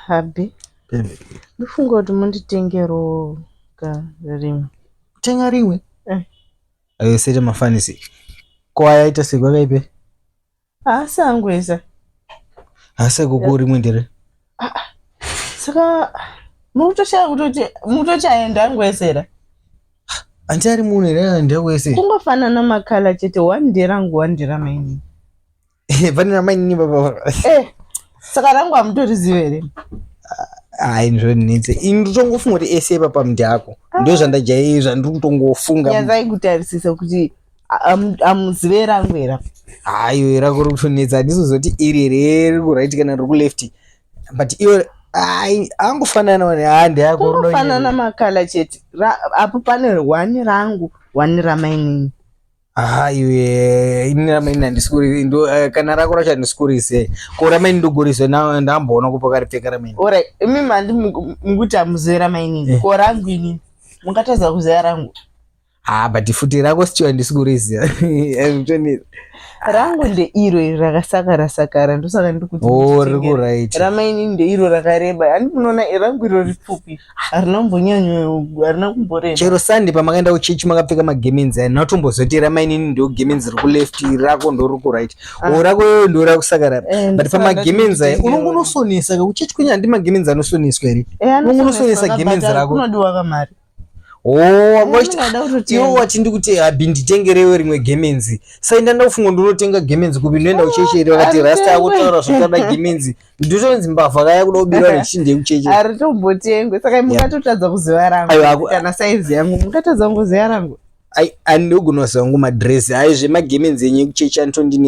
Hubby, Baby. Ndofunga kuti munditengero ka rimwe. Kutenga rimwe? Eh. Ayo sete mafanisi. Ko ayaita sei kwakaipe? Haasi angu ese. Haasi koko rimwe ndere. Saka mukutoshaya kutoti mukutoti aenda angu ese here? Anti ari muno here ndewese. Kungofanana makala chete, one nderangu, one nderamainini. Pane ramainini baba. Eh, saka rangu hamutorizive here? Hayi, ndizvonetse. Ini ndinotongofunga kuti ese ipapa ndako. Ndo zvandajai zvandiri kutongofunga. Nyazai kutarisisa kuti hamuzive rangu here? Hayi, rako riri kutonetsa. Handizozoti iri here riri kuright kana riri kuleft. But iwe ai angofanana wani ha ndeyako. Kungofanana makala chete. Apo pane one rangu, one ramainini. Haiwe, ini ramaini handisikuri ndo kana rako racho handisikurise. Ko ramaini ndogorise ndamboona kupa karipfeka ramaini. Alright, imi mandi mukuti hamuzive ramainini. Ko rangu inini mungatadza kuziva rangu? Ah, but futi rako still handisikurise. Rangu ndeiro iri rakasakara sakara, ndosaka ndiri kuti Oh, riri nditengere. kuright. Ramainini ndeiro rakareba. Handi munoona rangu iro ripfupi, harina kumbonyanyo, harina kumboreba. Chero Sunday pamakaenda kuchechi makapfeka magemenzi aya, ndatombozoti ramainini ndo gemenzi riri kuleft, rako ndo riri kuright. Ah. O rako iwewe ndo rakusakara. Eh, But ndosaka pamagemenzi aya ndati unongonosonesa ka kuchechi kwenyu handi magemenzi anosoneswa here? Eh, Unongonosonesa anosoneswa gemenzi akabhadhara, rako. kunodiwa kamari. Oh, wanga uchiti Ndinoda kutotenga. iwe wati ndikuti hubby nditengerewo rimwe gemenzi. Sai ndanda kufunga ndinotenga gemenzi kupi ndoenda kuchechi here vakati rasta akutaura zvakada gemenzi. Ndotonzi mbavha kaya kuda kubirwa nechinde kuchechi. Haritombotengwe, saka mungatotadza kuziva rangu. Aiwa, Kana saizi yangu mungatadza kungoziva rangu. Ai andogona zangu madress ayi zvemagemenzi enyu ekuchechi anotondine.